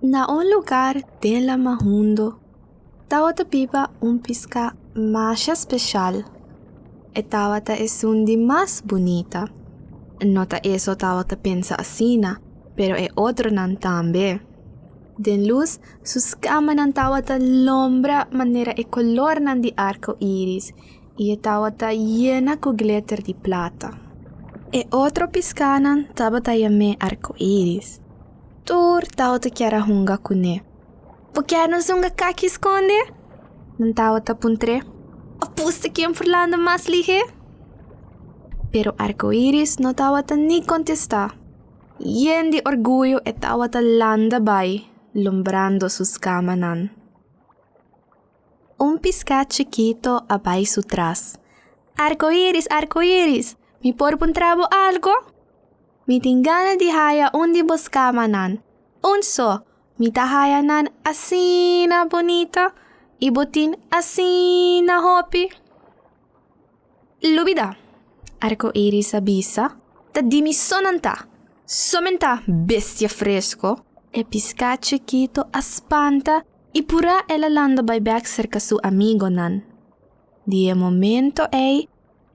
Na un lugar den lama hundo tawata biba un piská masha speshal. E tawata esun di mas bunita. No ta e so tawata pensa asina, pero e otronan tambe. Den lus, su skamanan tawata lombra manera e kolornan di arko iris i e tawata yena ku gleter di plata. E otro piskanan tabata yam'é Arko Iris. Tur tawata kier a hunga kuné. Bo kier nos hunga kaki skonde? Nan tawata puntr'é. Of pusta ken por landa mas lihé? Pero Arko Iris no tawata ni kontestá. Yen di orguyo e tawata landa bai, lombrando su skamanan. Un piská chikito a bai su tras. Arkoiris, arkoiris, mi por puntra bo algo? Mi tin gana di haya un di bo skamanan. Un so, mi ta haya nan asina bunita i bo tin asina hopi. Lubida, Arkoiris a bisa, ta di mi so nan ta. Somentá, bestia fresko! E piská chikito a spanta i purá el a landa bai bèk serka su amigonan. Di e momento ei,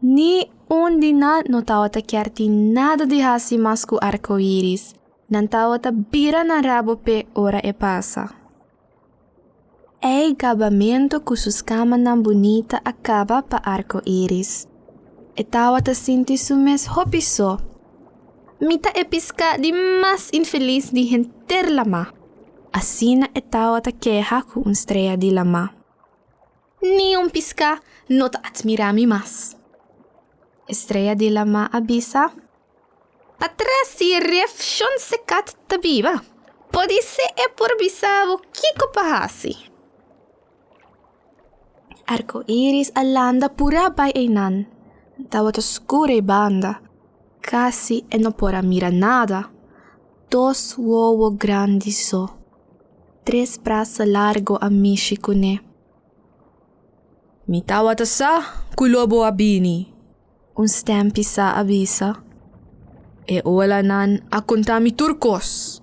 ni un di nan no tabata kier tin nada di hasi mas ku Arkoiris, nan tabata bira nan rabo p'e ora e pasa. Ei gabamentu ku su skamanan bunita a kaba pa Arkoiris. E tabata sinti su mes hopi so. Mi ta e piská di mas infelis di henter lamá. Asina e tawata keha ku un strea di lamá. Ni un piská no ta atmirá mi mas. E strea di lamá a bisa, Patras di e ref Shon Sekat ta biba. Podisé e por bisa bo kiko pa hasi. Arkoiris a landa purá bai einan. Tabata skur ei banda. Kasi e no por a mira nada. Dos wowo grandi so. Tres brasa largo a mishi kuné. Mi tabata sa ku lo bo a bini, un stèm pisá a bisa. E olanan a konta mi tur kos.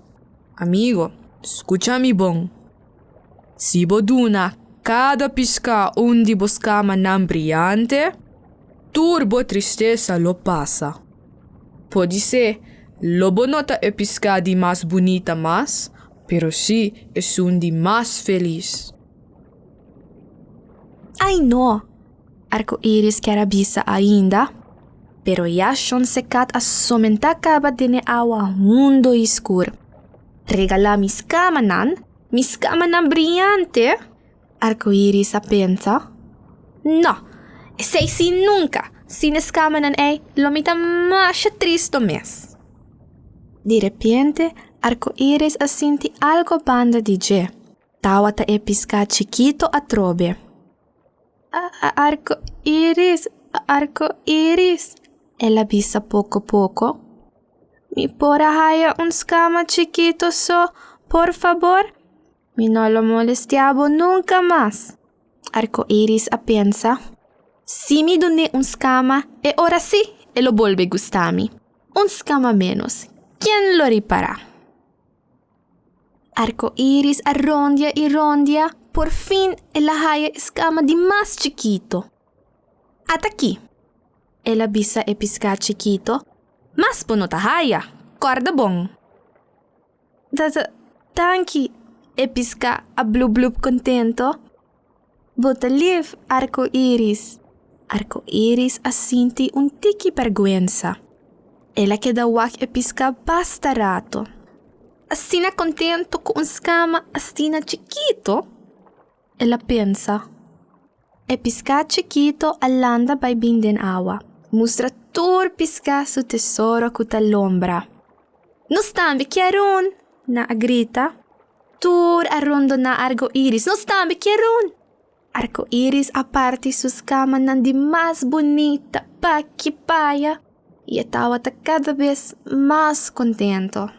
Amigo, skucha mi bon. Si bo duna kada piská un di bo skamanan briante, tur bo tristesa lo pasa. Podisé lo bo no ta e piská di mas bunita mas, pero sí esun di mas felis. Ai no! Arkoiris kier a bisa ainda, pero ya Shon Sekat a somentá kaba den e awa hundo i skur. Regalá mi skamanan, mi skamanan briante! Arkoiris a pensa. No, esei sí nunka! Sin e skamanan ei lo mi ta masha tristo mes. Di repente Arkoiris a sinti algo banda di dje. Tawata e piská chikito atrobe. Arkoiris, arkoiris, el a bisa poko poko. Mi por a haya un skama chikito so, por fabor? Mi no lo molestiá bo nunka mas. Arkoiris a pensa, Si mi dun'é un skama, e ora sí e lo bolbe gusta mi. Un skama ménos, ken lo ripará? Arkoiris a rondia i rondia, por fin el a haya e skama di mas chikito. At'akí, el a bisa e piská chikito, mas bo no ta haya, kòrda bon. Danki, e piská a blub-blub kontento. Bo ta lif, Arkoiris. Arkoiris a sinti un tiki bèrgwensa. El a keda wak e piská basta rato. Asina kontento ku un skama asina chikito, el a pensa. E piská chikito a landa bai bin den awa, mustra tur piská su tesoro ku ta lombra. Nos tambe kier un! nan a grita. Tur a rondoná Argoiris. Nos tambe kier un! Argoiris a parti su skamanan di mas bunita p'aki p'aya i e tabata kada bes mas kontento.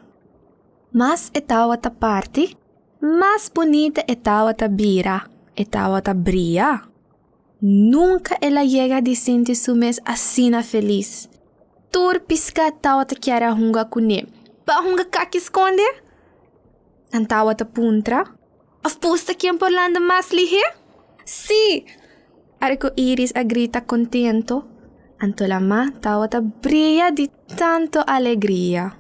Mas e tabata parti, mas bunita e tabata bira, e tabata bria. Nunka el a yega di sinti su mes asina felis. Tur piská tabata kier a hunga kuné. Ba hunga kaki skonde? Nan tawata puntra. Of pusta ken por landa mas lihé? Sí! Arco Iris a grita contento. Anto lamá tawata bria di tanto alegria.